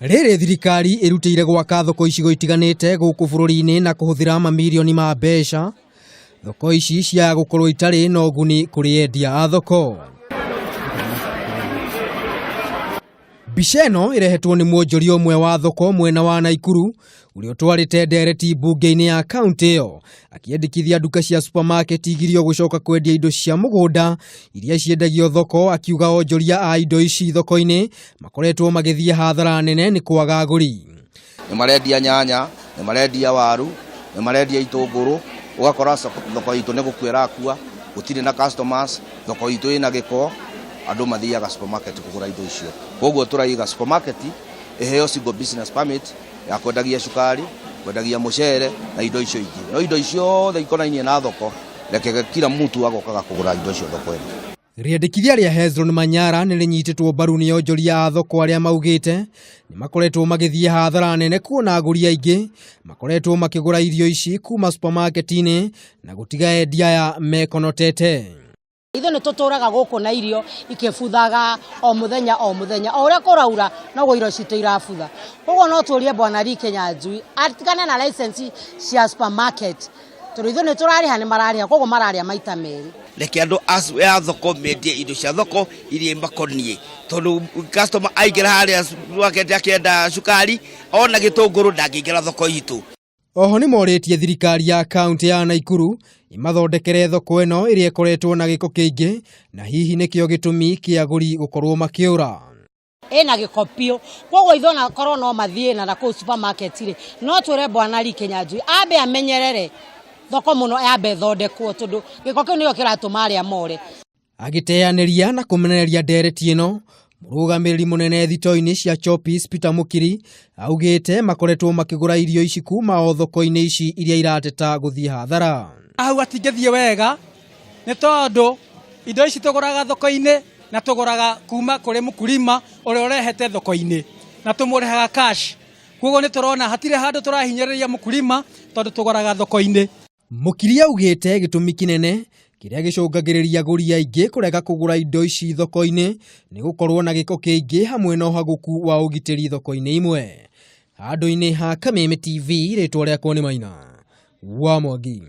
Rĩrĩ thirikari ĩrutĩire gwaka thoko icigo itiganĩte gũkũ bũrũri-inĩ na kũhũthĩra mamirioni ma mbeca, thoko ici ciaga gũkorwo itarĩ na ũguni kũrĩ endia a thoko. Mbica ĩno ĩrehetwo nĩ mwonjoria ũmwe wa thoko mwena wa Naikuru ũrĩa ũtwarĩte ndereti mbunge-inĩ ya kaunti ĩyo akĩendekithia nduka cia supermarket igirio gũcoka kwendia indo cia mũgũnda iria ciendagio thoko, akiuga onjoria a indo ici thoko-inĩ makoretwo magĩthiĩ hathara nene nĩ kwaga agũri. Nĩ marendia nyanya, nĩ marendia waru, nĩ marendia itũngũrũ, ũgakora thoko itũ nĩ gũkua ĩrakua, gũtirĩ na customers, thoko itũ ĩna gĩko, andũ mathiaga supermarket kũgũra indo icio. Koguo tũraiga supermarket ĩheo single business permit ya kwendagia cukari, kwendagia mũcere na indo icio ingĩ. No indo ciothe ikonainie na thoko, reke kila mtu agokaga kũgũra indo icio thoko ĩno. Rĩendekithia rĩa Hezron Manyara nĩ rĩnyitĩtwo mbaru nĩ onjoria a thoko arĩa maugĩte nĩ makoretwo magĩthiĩ hathara nene kuona agũri aingĩ makoretwo makĩgũra irio ici kuma supermarket-inĩ na gũtiga endia aya mekonotete. Ithuĩ nĩ tũtũraga gũkũ na irio ikĩbuthaga o mũthenya o mũthenya, o ũrĩa kũraura noguo irio citũ irabutha. Koguo no tũrie Bwana Lee Kinyanjui atigane na license cia supermarket, tondũ ithuĩ nĩ tũrarĩha, nĩ mararĩha, koguo mararĩa maita merĩ. Reke andũ a thoko mendie indo cia thoko iria imakoniĩ, tondũ customer aingĩra harĩa supermarket akĩenda cukari ona gĩtũngũrũ ndangĩingĩra thoko itũ. Oho nĩ morĩtie thirikari ya kaunti ya Naikuru ĩmathondekere thoko ĩno ĩrĩa ĩkoretwo na gĩko kĩingĩ na hihi nĩkĩo gĩtũmi kĩa agũri gũkorwo makĩũra. Ĩna gĩko biũ, koguo ithuĩ ona korwo no mathiĩ na kũu supermarket rĩ, no twĩre Bwana Lee Kinyanjui ambe amenyerere thoko mũno, yambe ĩthondekwo, tondũ gĩko kĩu nĩkĩo kĩratũma arĩa more. Agĩteanĩria na kũmenereria ndereti ĩno, mũrũgamĩrĩri mũnene thito-inĩ cia Choppies Peter Mukiri augĩte makoretwo makĩgũra irio ici kuma o thoko-inĩ ici iria irateta gũthiĩ hathara. Hau hatingĩthiĩ wega nĩ tondũ indo ici tũgũraga thoko-inĩ na tũgũraga kuma kũrĩ mũkulima ũrĩa ũrehete thoko-inĩ na tũmũrĩhaga cash, koguo nĩ tũrona hatirĩ handũ tũrahinyĩrĩria mũkulima tondũ tũgũraga thoko-inĩ. Mũkiri augĩte gĩtũmi kĩnene kĩrĩa gĩcũngagĩrĩria agũri aingĩ kũrega kũgũra indo ici thoko-inĩ nĩ gũkorwo na gĩko kĩingĩ hamwe na ũhagũku wa ũgitĩri thoko-inĩ imwe. Handũ-inĩ ha Kameme TV, rĩtwa rĩakwa nĩ Maina wa Mwangi.